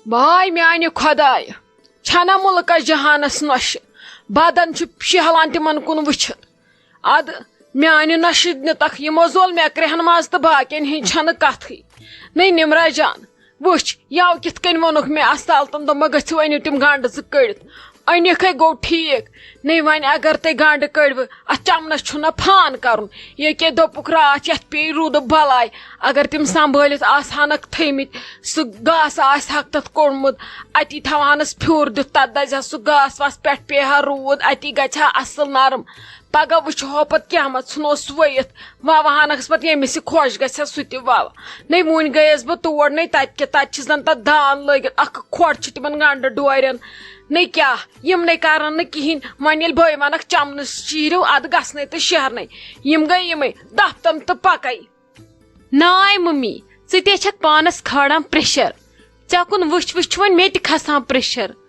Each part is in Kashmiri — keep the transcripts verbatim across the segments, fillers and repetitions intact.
واے میانہِ خۄدایہِ، چھنہ مُلکس جہانس نۄشہِ، بدن چھُ شیہلان تِمن کُن وٕچھِتھ۔ ادٕ میانہِ نۄشہِ نِتکھ یِمو زول مےٚ کرٛیہن منٛز تہٕ باقین ہِنٛز چھنہٕ کتھٕے۔ نٔے نمرہ جان، وٕچھ، یَو کِتھ کٔنۍ ووٚنُکھ مےٚ اَسالتن، دوٚپمَکھ، "گٔژھِو، أنِو تِم گنٛڈٕ زٕ کٔڑِتھ۔" أنِکھَے، گوٚو ٹھیٖک۔ نٔے وۄنۍ اگر تُہۍ گنٛڈٕ کٔڑوٕ، اَتھ چَمنَس چھُنہ فان کَرُن۔ ییٚکیٛاہ دوٚپُکھ، راتھ یَتھ پیٚیہِ روٗدٕ بَلاے۔ اگر تِم سنٛبھٲلِتھ آسہٕ ہَنَکھ تھٲیمٕتۍ، سُہ گاسہٕ آسہِ ہَکھ تَتھ کوٚڑمُت، اَتی تھاوہَنَس پھیُر دِتھ، تَتھ دَزِ ہا سُہ گاسہٕ واسہٕ، پٮ۪ٹھ پیٚیہِ ہا روٗد، اَتی گژھِ ہا اَصٕل نرم۔ پَگاہ وٕچھِ ہا پَتہٕ قیامَت، ژھٕنوس ؤیِتھ۔ وَوہَنَس پَتہٕ ییٚمِس یہِ خۄش گژھِ ہا، سُہ تہِ وَوٕ۔ نٔے وُنۍ گٔیَس بہٕ تور، نٔے تَتہِ کیٛاہ، تَتہِ چھِ زَن تَتھ دان لٲگِتھ، اَکھ کھۄڈ چھِ تِمَن گنٛڈٕ ڈورٮ۪ن۔ نٔے کیٛاہ، یِم نَے کَرَن نہٕ کِہیٖنۍ۔ وۄنۍ ییٚلہِ بٲے وَنَکھ، "چَمنہٕ شیٖرِو، اَدٕ گژھنَے تہٕ شیہرنَے۔" یِم گٔے یِمَے، دَفتَن تہٕ پَکَے۔ ناے مٔمی، ژٕ تے چھَکھ پانَس کھالان pressure۔ ژےٚ کُن وٕچھ وٕچھ چھُ وۄنۍ مےٚ تہِ کھسان pressure۔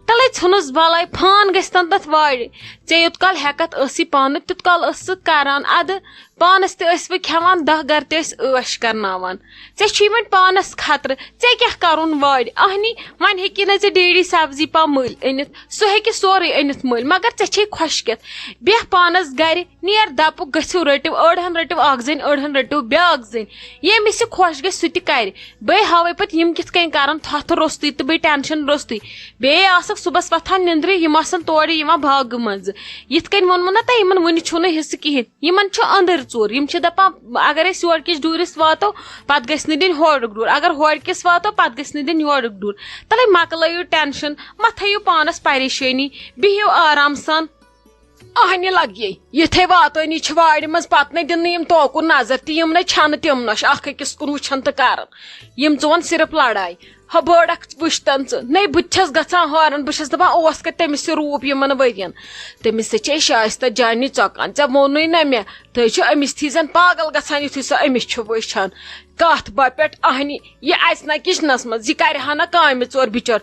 تَلَے ژھٕنُس بَلاے، فان گژھِ تَن تَتھ وارِ۔ ژےٚ یوٚت کال ہٮ۪کَتھ ٲسٕے پانہٕ، تیوٚت کال ٲسٕکھ کران اَدٕ۔ پانَس تہِ ٲسوٕ کھٮ۪وان، دَہ گَرٕ تہِ ٲسۍ عٲش کرناوان۔ ژےٚ چھُے وۄنۍ پانَس خطرٕ، ژےٚ کیٛاہ کَرُن وارِ؟ اَہنی، وۄنۍ ہیٚکی نہٕ ژےٚ ڈیڈی سبزی پا مٔلۍ أنِتھ، سُہ ہیٚکہِ سورُے أنِتھ مٔلۍ، مگر ژےٚ چھے خۄشکٮ۪تھ۔ بیٚہہ پانَس گَرِ، نیر دَپُک، گٔژھِو رٔٹِو، أڑہَن رٔٹِو اَکھ زٔنۍ، أڑہَن رٔٹِو بیٛاکھ زٔنۍ۔ ییٚمِس یہِ خۄش گژھِ، سُہ تہِ کَرِ۔ بیٚیہِ ہاوَے پَتہٕ یِم کِتھ کٔنۍ کَرَن تھۄتھٕ روٚستُے تہٕ بیٚیہِ tension روٚستُے۔ بیٚیہِ آسَکھ صُبحَس وۄتھان نِندرِ، یِم آسَن تورٕ یِوان باغہٕ منٛزٕ۔ یِتھ کٔنۍ ووٚنمو نہ تۄہہِ، یِمَن وٕنہِ چھُنہٕ حِصہٕ کِہیٖنۍ۔ یِمَن چھُ أنٛدٕرۍ ژوٗر۔ یِم چھِ دَپان، اگر أسۍ یورٕ کِس ڈوٗرِس واتو، پَتہٕ گژھِ نہٕ دِنۍ ہورُک ڈوٗر۔ اگر ہورٕ کِس واتو، پَتہٕ گژھِ نہٕ دِنۍ یورُک ڈوٗر۔ تَلَے مۄکلٲیِو tension، مہ تھٲیِو پانَس پریشٲنی، بِہِو آرام سان۔ اہنہِ لگیے، یِتھے واتٲنی چھِ وارِ منٛز، پتہٕ نے دِنہٕ یِم توکُن نظر تہِ، یِم نے چھنہٕ تِم نۄش اکھ أکِس کُن وٕچھان تہٕ کران۔ یِم ژٕ وَن صرف لڑاے۔ ہا بٔڑ اکھ وٕچھتن ژٕ، نے بہٕ تہِ چھَس گژھان حٲران، بہٕ چھَس دپان اوس کتہِ تٔمِس یہِ روٗپ یِمن ؤرین؟ تٔمِس سۭتۍ چھے شایستہ جانی ژۄکان، ژےٚ ووٚنُے نہ مےٚ، تُہۍ چھِو أمِس تھی زن پاگل گژھان یُتھُے سۄ أمِس چھِ وٕچھان۔ کتھ بہ پٮ۪ٹھ اہنہِ، یہِ اژِ نہ کچنس منٛز، یہِ کرِ ہا نہ کامہِ ژور بچور۔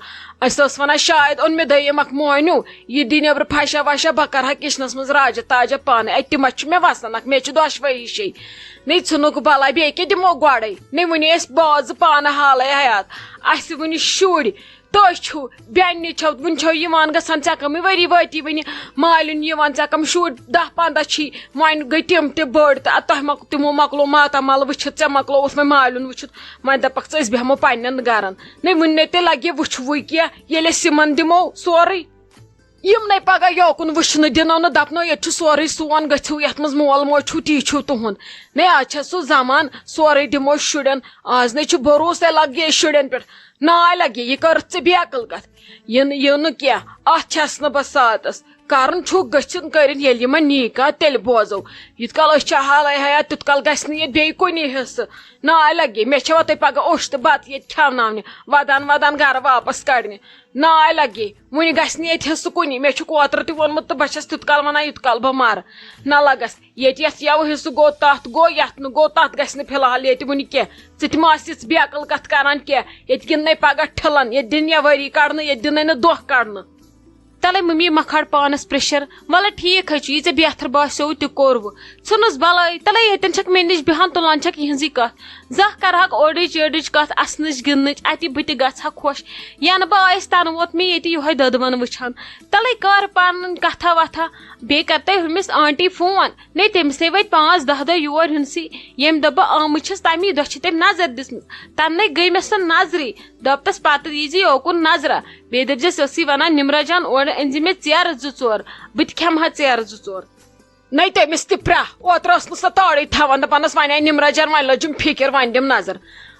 أسۍ ٲس ونان شاید اوٚن مےٚ دٔیِم اکھ مۄہنیو، یہِ دِ نیبرٕ پھشا وشا، بہ کرٕ ہا کچنس منٛز راجہ تاجہ پانے۔ اتی ما چھُ مےٚ وسان اکھ، مےٚ چھِ دۄشوے ہِشے۔ نے ژھٕنُکھ بلاے، بیٚیہِ کیٛاہ دِمو گۄڈے؟ نے وُنہِ ٲسۍ بازٕ پانہٕ حالے حیات، اسہِ وُنہِ شُرۍ۔ تُہۍ چھِو بیٚنہِ چھَو، وُنہِ چھَو یِوان گژھان، ژےٚ کَمٕے ؤری وٲتی وُنہِ مالیُن یِوان، ژےٚ کَم شُرۍ دَہ پنٛداہ چھی، وۄنۍ گٔے تِم تہِ بٔڑ تہٕ تۄہہِ مۄک-، تِمو مۄکلو ماتامال وٕچھِتھ، ژےٚ مۄکلووُتھ وۄنۍ مالیُن وٕچھِتھ، وۄنۍ دَپَکھ ژٕ أسۍ بیٚہمو پنٛنٮ۪ن گَرَن۔ نَے وُنہِ نَے تیٚلہِ لَگہِ وٕچھوٕے کینٛہہ، ییٚلہِ أسۍ یِمَن دِمو سورُے، یِم نَے پَگاہ یوکُن وٕچھنہٕ دِنو نہٕ، دَپنو ییٚتہِ چھُ سورُے سون، گٔژھِو یَتھ منٛز مول موج چھُو، تی چھُو تُہُنٛد۔ نَے آز چھےٚ سُہ زَمانہٕ، سورُے دِمو شُرٮ۪ن، آز نَے چھُ بروسَے لَگہِ شُرٮ۪ن پٮ۪ٹھ۔ ناے لگے، یہِ کٔرٕتھ ژےٚ بیقل کتھ۔ یہِ نہٕ، یہِ نہٕ کینٛہہ، اتھ چھس نہٕ بہٕ ساتس۔ کرُن چھُ گٔژھِن کٔرِتھ، ییٚلہِ یِمن نیٖکا تیٚلہِ بوزو۔ یُتھ کال أسۍ چھِ حالے حیات، تیُتھ کال گژھِ نہٕ ییٚتہِ بیٚیہِ کُنی حصہٕ۔ ناے لگے، مےٚ چھےٚ وۄنۍ تۄہہِ پگاہ اوٚش تہٕ بتہٕ ییٚتہِ کھٮ۪وناونہِ، ودان ودان گرٕ واپس کڑنہِ۔ ناے لگے، وُنہِ گژھِ نہٕ ییٚتہِ حصہٕ کُنی۔ مےٚ چھُکھ اوترٕ تہِ ووٚنمُت تہٕ بہٕ چھس تیُتھ کال ونان، یُتھ کال بہٕ مرٕ۔ نہ لگس، ییٚتہِ یَتھ یَوٕ حصہٕ گوٚو، تَتھ گوٚو، یَتھ نہٕ گوٚو، تَتھ گژھِ نہٕ فی الحال ییٚتہِ وُنہِ کینٛہہ۔ ژٕ تہِ ما آسہِ یِژھ بیقل کَتھ کَران کینٛہہ؟ ییٚتہِ گِنٛدنَے پَگاہ ٹھِلَن، ییٚتہِ دِن یا ؤری کَڑنہٕ، ییٚتہِ دِنَے نہٕ دۄہ کَڑنہٕ۔ تَلَے مٔمی مہ کھار پانَس pressure۔ وَلہٕ ٹھیٖک حظ چھُ، یہِ ژےٚ بہتر باسیووُ تہِ کوٚروُ۔ ژھٕنُس بَلاے، تَلَے ییٚتٮ۪ن چھَکھ مےٚ نِش بیٚہان، تُلان چھَکھ یِہٕنٛزٕے کَتھ۔ زانٛہہ کَرٕہَکھ اورٕچ یورٕچ کَتھ، اَسنٕچ گِنٛدنٕچ، اَتی بہٕ تہِ گژھٕ ہا خۄش۔ یَنہٕ بہٕ آیَس تَنہٕ ووت مےٚ ییٚتہِ یِہوٚے دۄدوَن وٕچھان۔ تَلَے کَر پَنٕنۍ کَتھا وَتھا، بیٚیہِ کَر تۄہہِ ہُمِس آنٹی فون۔ نے تٔمِس نے وٲتۍ پانٛژھ دَہ دۄہ یور یُنسٕے۔ ییٚمہِ دۄہ بہٕ آمٕژ چھَس، تَمی دۄہ چھِ تٔمۍ نظر دِژمٕژ۔ تَنہٕ نے گٔے مےٚ سۄ نظرٕے۔ دوٚپتَس، "پَتہٕ ییٖزِ یوکُن نظرہ۔ بیٚیہِ دٔپۍزٮ۪س، یۄسٕے وَنان، نِمرہ جان، اورٕ أنۍزِ مےٚ ژیرٕ زٕ ژور۔ بہٕ تہِ کھٮ۪مہٕ ہا ژیرٕ زٕ ژور۔" نے تٔمِس تہِ پرٛاہ۔ اوترٕ ٲس نہٕ سۄ تاڑٕے تھاوان، دَپان ٲس، "وۄنۍ آے نِمرہ جان، وۄنۍ لٔجِم فِکِر، وۄنۍ دِم نظر۔"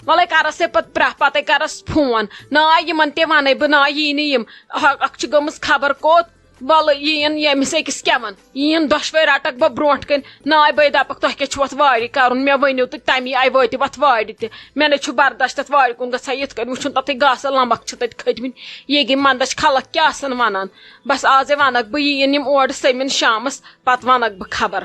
وَلَے کَرَس ہے پَتہٕ پرٛاہ، پَتَے کَرَس فون۔ نا، یِمَن تہِ وَنَے بہٕ، نا، یی نہٕ یِم۔ اَکھ، اَکھ چھِ گٔمٕژ خبر کوٚت۔ وَلہٕ یِیِن ییٚمِس أکِس کیٛاہ وَن، یِیِن دۄشوَے رَٹَکھ بہٕ برونٛٹھ کَنہِ۔ ناے بٲے دَپَکھ، "تۄہہِ کیٛاہ چھُو اَتھ وارِ کَرُن؟ مےٚ ؤنِو تہٕ تَمی آیہِ وٲتِو اَتھ وارِ تہِ۔ مےٚ نَے چھُ برداش تَتھ وارِ کُن گژھان، یِتھ کَنۍ وٕچھُن تَتھٕے گاسہٕ لَمبَکھ چھِ تَتہِ کھٔتۍ مٕتۍ۔ یہِ گٔے مَندَچھ خلق کیٛاہ آسَن وَنان۔ بَس آزَے وَنَکھ بہٕ، یِیِن یِم اورٕ سٔمِن شامَس، پَتہٕ وَنَکھ بہٕ خبر۔"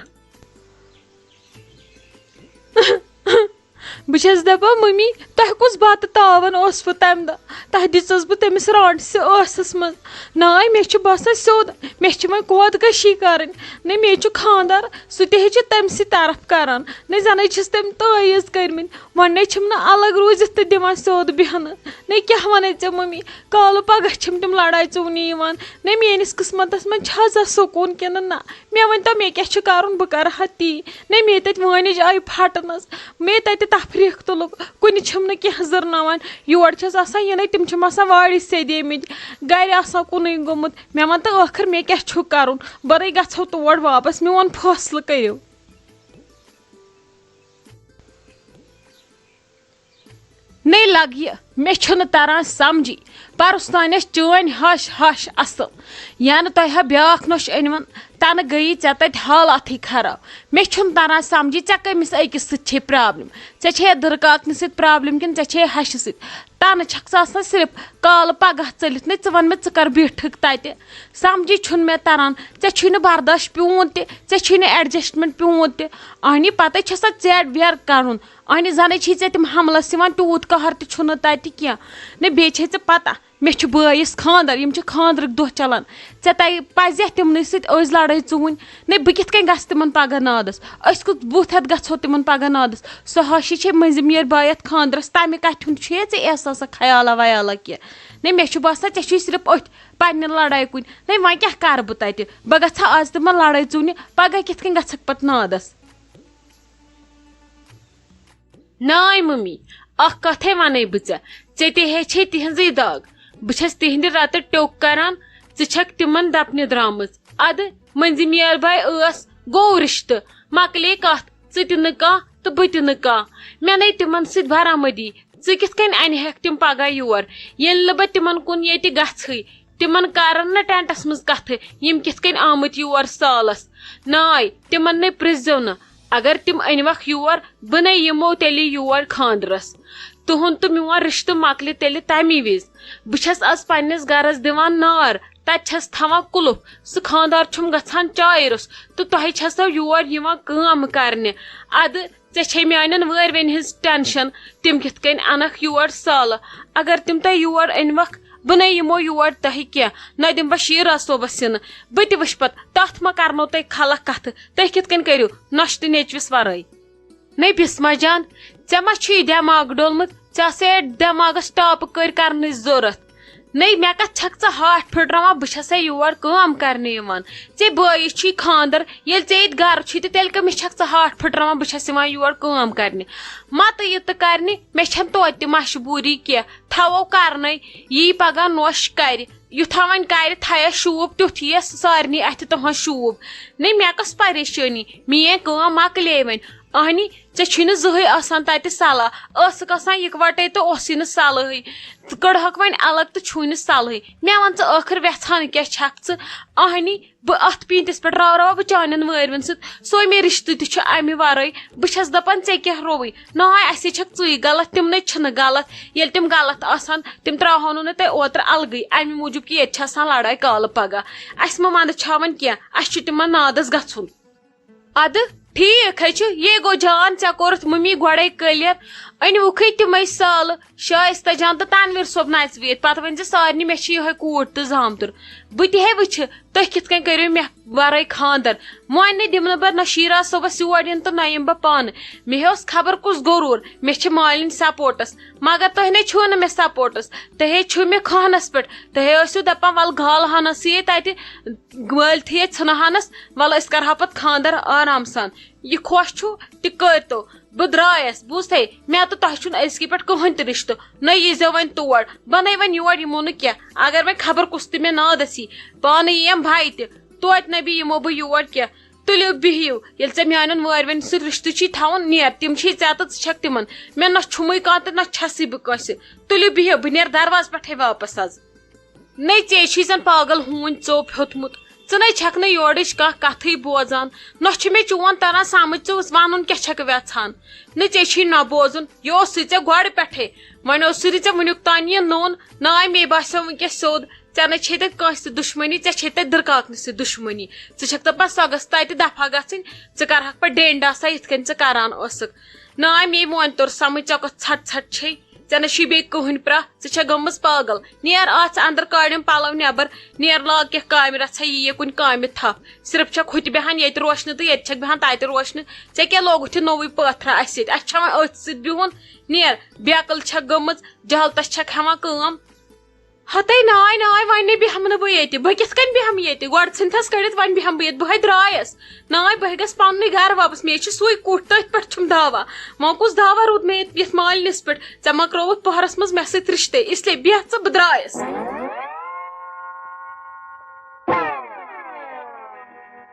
بہٕ چھَس دَپان، مٔمی، تۄہہِ کُس بَتہٕ تاوَن اوسوٕ تَمہِ دۄہ؟ تَتھ دِژٕس بہٕ تٔمِس رانٛٹسہِ ٲسَس منٛز۔ ناے، مےٚ چھُ باسان سیوٚد، مےٚ چھِ وۄنۍ خودکشی کَرٕنۍ۔ نہ، مےٚ چھُ خانٛدار، سُہ تہِ ہے چھُ تٔمۍ سٕے طرف کَران۔ نہ، زَنَے چھِس تٔمۍ تٲویٖز کٔرمٕتۍ، وۄنۍ نَے چھِم نہٕ الگ روٗزِتھ تہِ دِوان سیوٚد بیٚہنہٕ۔ نہ، کیٛاہ وَنَے ژےٚ مٔمی، کالہٕ پَگاہ چھِم تِم لڑٲے ژوٗنہِ یِوان۔ نہ، میٛٲنِس قٕسمَتَس منٛز چھا سا سکوٗن کِنہٕ نہ؟ مےٚ ؤنۍ تو، مےٚ کیٛاہ چھُ کَرُن، بہٕ کَرٕ ہا تی۔ نہ، مےٚ تَتہِ وٲنِج آیہِ پھَٹنَس، مےٚ تَتہِ تفریٖق تُلُکھ، کُنہِ چھِم نہٕ کینٛہہ زٕرناوان۔ یور چھَس آسان یِنَے، تِم چھِم آسان وارِ سیٚدیمٕتۍ، گَرِ آسان کُنُے گوٚمُت۔ مےٚ وَن تہٕ، ٲخٕر مےٚ کیٛاہ چھُ کَرُن؟ بہٕ نَے گژھو تور واپَس، میون فٲصلہٕ کٔرِو۔ نَے لَگہِ، مےٚ چھُنہٕ تَران سَمجھی۔ پَرُس تام ٲس چٲنۍ ہَش ہَش اَصٕل، یَنہٕ تۄہہِ ہا بیٛاکھ نۄش أنۍوٕن، تَنہٕ گٔیی ژےٚ تَتہِ حالاتھٕے خراب۔ مےٚ چھُنہٕ تَران سَمجھی، ژےٚ کٔمِس أکِس سۭتۍ چھے پرٛابلِم؟ ژےٚ چھے دٕرکاکنہِ سۭتۍ پرٛابلِم کِنہٕ ژےٚ چھے ہَشہِ سۭتۍ؟ تَنہٕ چھَکھ ژٕ آسان صرف کالہٕ پَگاہ ژٔلِتھ۔ نَے ژٕ وَن مےٚ، ژٕ کَر بیٖٹھٕکھ تَتہِ؟ سَمجھی چھُنہٕ مےٚ تَران، ژےٚ چھُے نہٕ برداش پیوٗن تہِ، ژےٚ چھُے نہٕ adjustment پیوٗن تہِ۔ اَہنی پَتَے چھےٚ سۄ ژیٹ ویٹ کَرُن۔ اَہنہِ زَنَے چھِی ژےٚ تِم حملَس یِوان، تیوٗت قہر تہِ چھُنہٕ تَتہِ کینٛہہ۔ نہ، بیٚیہِ چھے ژےٚ پَتہ، مےٚ چھُ بٲیِس خانٛدَر، یِم چھِ خانٛدرٕکۍ دۄہ چَلان۔ ژےٚ تَے پَزِ تِمنٕے سۭتۍ أزۍ لَڑٲے ژوٗنۍ۔ نہ، بہٕ کِتھ کٔنۍ گژھٕ تِمَن پَگاہ نادَس؟ أسۍ کُس بُتھ ہٮ۪تھ گژھو تِمَن پَگاہ نادَس؟ سۄ ہَشی چھے مٔنٛزِم یٲرۍ بایَتھ خانٛدرَس، تَمہِ کَتھِ ہُنٛد چھُیے ژےٚ احساسا خیالا ویالا کینٛہہ؟ نہ، مےٚ چھُ باسان، ژےٚ چھُے صرف أتھۍ پننہِ لڑایہِ کُنہِ۔ نہ، وۄنۍ کیٛاہ کرٕ بہٕ تتہِ؟ بہٕ گژھٕ ہا آز تِمن لڑٲے ژوٗنہِ، پگاہ کِتھ کٔنۍ گژھکھ پتہٕ نادس؟ ناے ممی، اکھ کتھے ونَے بہٕ ژےٚ، ژےٚ تہِ ہے چھے تِہنٛزٕے دگ۔ بہٕ چھس تِہنٛدِ رتہٕ ٹیوٚک کران، ژٕ چھکھ تِمن دپنہِ درامٕژ۔ ادٕ مٔنٛزِم یٲر باے ٲس، گوٚو رشتہٕ، مۄکلے کتھ، ژٕ تہِ نہٕ کانٛہہ تہٕ بہٕ تہِ نہٕ کانٛہہ۔ مےٚ نے تِمن سۭتۍ برآمدی، ژٕ کِتھ کٔنۍ انہِ ہیکھ تِم پگاہ یور، ییٚلہِ نہٕ بہٕ تِمن کُن ییٚتہِ گژھٕے؟ تِمن کرن نہٕ ٹینٹس منٛز کتھٕ، یِم کِتھ کٔنۍ آمٕتۍ یور سالس۔ ناے، تِمن نے پرژھزیو نہٕ۔ اگر تِم أنۍوکھ یور، بہٕ نے یِمو تیٚلہِ یور خانٛدرس۔ تُہُنٛد تہٕ میون رشتہٕ مۄکلہِ تیٚلہِ تمی وِزِ۔ بہٕ چھس از پننِس گرس دِوان نار، تتہِ چھس تھاوان قُلف۔ سُہ خانٛدار چھُم گژھان چایہِ روٚس، تہٕ تۄہہِ چھسو یور یِوان کٲم کرنہِ۔ ادٕ ژےٚ چھے میانٮ۪ن وٲرۍ وٮ۪نہِ ہٕنٛز ٹینشن، تِم کِتھ کٔنۍ انکھ یور سالہٕ؟ اگر تِم تۄہہِ یور أنۍوکھ، بہٕ نے یِمو یور تۄہہِ کینٛہہ، نہ دِمہٕ بہٕ شیٖرا صٲبس یِنہٕ۔ بہٕ تہِ وٕچھٕ پتہٕ، تتھ ما کرنو تۄہہِ خلق کتھٕ؟ تُہۍ کِتھ کٔنۍ کٔرِو نۄشہِ تہٕ نیٚچوِس ورٲے؟ نے بسمہ جان، ژےٚ ما چھُے دٮ۪ماغ ڈوٚلمُت؟ ژےٚ آسے دٮ۪ماغس ٹاپہٕ کٔرۍ کرنٕچ ضروٗرت۔ نے، مےٚ کتھ چھکھ ژٕ ہاٹھ پھٕٹراوان؟ بہٕ چھسے یور کٲم کرنہِ یِوان۔ ژےٚ بٲیِس چھُے خانٛدر، ییٚلہِ ژےٚ ییٚتہِ گرٕ چھُے تہٕ تیٚلہِ کٔمِس چھکھ ژٕ ہاٹھ پھٕٹراوان؟ بہٕ چھس یِوان یور کٲم کرنہِ۔ متہٕ یہِ تہٕ کرنہِ، مےٚ چھنہٕ توتہِ تہِ مجبوٗری کینٛہہ۔ تھاوو کرنَے، یی پگاہ نوش کرِ۔ یُتھا وۄنۍ کرِ، تھایس شوٗب تیُتھ یِیس سارنٕے اتھِ تُہنٛز شوٗب۔ نے، مےٚ کۄس پریشٲنی؟ میٲنۍ کٲم مۄکلے وۄنۍ۔ اہنی، ژےٚ چھُے نہٕ زٕہٕے آسان تتہِ صلاح۔ ٲسٕکھ آسان یِکوٹے تہٕ اوسُے نہٕ صلٲحٕے۔ ژٕ کٔڑہکھ وۄنۍ الگ تہٕ چھُے نہٕ صلٲحٕے۔ مےٚ وَن ژٕ، ٲخٕر وٮ۪ژھان کیٛاہ چھکھ ژٕ؟ اہنی، بہٕ اتھ پیٖنتِس پٮ۪ٹھ راو راو بہٕ چانٮ۪ن وٲرۍوٮ۪ن سۭتۍ۔ سُے مےٚ رشتہٕ تہِ چھُ امہِ ورٲے۔ بہٕ چھس دپان، ژےٚ کیٛاہ رووُے؟ ناے، اسے چھکھ ژٕے غلط، تِمنے چھِنہٕ غلط۔ ییٚلہِ تِم غلط آسان، تِم تراوہو نہٕ تۄہہِ اوترٕ الگٕے، امہِ موٗجوٗب کہِ ییٚتہِ چھِ آسان لڑٲے کالہٕ پگاہ۔ اسہِ مہ ونٛدٕ چھا وۄنۍ کینٛہہ، اسہِ چھُ تِمن نادس گژھُن۔ ادٕ ٹھیک ہے چھُ، یے گوٚو جان، ژےٚ کوٚرُتھ ممی گۄڈے کلیر۔ أنۍ وُکھٕے تِمے سالہٕ، شایستہ جان تہٕ تنویر صٲب نژوِ ییٚتہِ۔ پتہٕ ؤنۍ زِ سارنٕے، مےٚ چھِ یِہوٚے کوٗر تہٕ زامتُر۔ بہٕ تہِ ہے وٕچھِ، تُہۍ کِتھ کٔنۍ کٔرِو مےٚ ورٲے خانٛدر؟ وۄنۍ نہٕ دِمہٕ نہٕ بہٕ نہ شیراز صٲبس یور یِنہٕ تہٕ نہ یِمہٕ بہٕ پانہٕ۔ مےٚ اوس خبر کُس غروٗر، مےٚ چھِ مالِنۍ سپورٹس، مگر تُہۍ نے چھِو نہٕ مےٚ سپورٹس۔ تُہۍ ہے چھِو مےٚ کھہنس پٮ۪ٹھ، تُہۍ ہے ٲسِو دپان، ولہٕ گالہٕ ہنس یہِ تتہِ وٲلۍ تھٕے ژھٕنہٕ ہنس، وَلہٕ أسۍ کَرہاو پَتہٕ خانٛدر آرام سان۔ یہِ خۄش چھُو تہِ کٔرۍتو، بہٕ درٛایَس، بوٗزتھے؟ مےٚ تہٕ تۄہہِ چھُنہٕ أزکہِ پٮ۪ٹھ کٕہٕنۍ تہِ رِشتہٕ، نہ ییٖزیو وۄنۍ تور، بہٕ نَے وۄنۍ یور یِمو نہٕ کینٛہہ۔ اگر وۄنۍ خبر کُس تہِ مےٚ نادَس یی، پانہٕ یِیَم بھاے تہِ، توتہِ نَے بہٕ یِمو بہٕ یور کینٛہہ۔ تُلِو بِہِو، ییٚلہِ ژےٚ میٛانٮ۪ن وٲرۍوٮ۪ن سۭتۍ رِشتہٕ چھی تھاوُن، نیر، تِم چھی ژےٚ تہٕ ژٕ چھَکھ تِمَن۔ مےٚ نہ چھُمٕے کانٛہہ تہٕ نہ چھَسٕے بہٕ کٲنٛسہِ۔ تُلِو بِہِو، بہٕ نیرٕ دروازٕ پٮ۪ٹھَے واپَس آز۔ نے ژےٚ چھُے زن پاگل ہوٗنۍ ژوٚپ ہیوٚتمُت۔ ژٕ نے چھکھ نہٕ یورٕچ کانٛہہ کتھٕے بوزان، نہ چھُ مےٚ چون تران سمجھ ژٕ وَنُن کیٛاہ چھکھ وٮ۪ژھان۔ نہ ژےٚ چھُے نہ بوزُن، یہِ اوسُے ژےٚ گۄڈٕ پٮ۪ٹھَے۔ وۄنۍ اوسُے نہٕ ژےٚ وٕنیُک تام یہِ نوٚن۔ ناے، مے باسیو وٕنکیٚس سیوٚد، ژےٚ نے چھے تہٕ کٲنٛسہِ سۭتۍ دُشمنی، ژےٚ چھے تہٕ دٕرکاکنہِ سۭتۍ دُشمنی۔ ژٕ چھکھ دپان سۄ گٔژھ تتہِ دفعہ گژھٕنۍ، ژٕ کرہکھ پتہٕ ڈینڈ آسا یِتھ کٔنۍ ژٕ کران ٲسٕکھ۔ ناے، مے وۄنۍ توٚر سمجھ ژےٚ کۄس ژھٹ ژھٹ چھے۔ ژےٚ نہ چھُے بیٚیہِ کٕہٕنۍ پرٛاہ، ژٕ چھےٚ گٔمٕژ پاگل۔ نیر، اَژھ ژٕ اندر، کاڑٮ۪م پَلو نٮ۪بر۔ نیر، لاگ کینٛہہ کامہِ رژھا، یی یہِ کُنہِ کامہِ تھپھ۔ صرف چھکھ ہُتہِ بیٚہان ییٚتہِ روشنہِ تہٕ ییٚتہِ چھکھ بیٚہان تَتہِ روشنہِ۔ ژےٚ کیٛاہ لوگُتھ یہِ نوٚوُے پٲتھرا اَسہِ ییٚتہِ؟ اَسہِ چھا وۄنۍ أتھۍ سۭتۍ بِہُن؟ نیر، بیقل چھکھ گٔمٕژ، جہالتس چھکھ ہٮ۪وان کٲم۔ ہتے ناے ناے، وۄنۍ نے بیٚہمہٕ نہٕ بہٕ ییٚتہِ۔ بہٕ کِتھ کٔنۍ بیٚہمہٕ ییٚتہِ؟ گۄڈٕ ژھٕنتھس کٔڑِتھ، وۄنۍ بیٚہمہٕ بہٕ ییٚتہِ۔ بہٕ ہے درٛایس۔ ناے، بہٕ ہے گژھٕ پننُے گرٕ واپس۔ مےٚ چھُ سُے کُٹھ، تٔتھۍ پٮ۪ٹھ چھُم دعوا۔ وۄنۍ کُس دعوا روٗد مےٚ ییٚتہِ یتھ مالِنِس پٮ۪ٹھ؟ ژےٚ مۄکلووُتھ پۄہرس منٛز مےٚ سۭتۍ رشتے، اس لیے بیٚہہ ژٕ، بہٕ درٛایس۔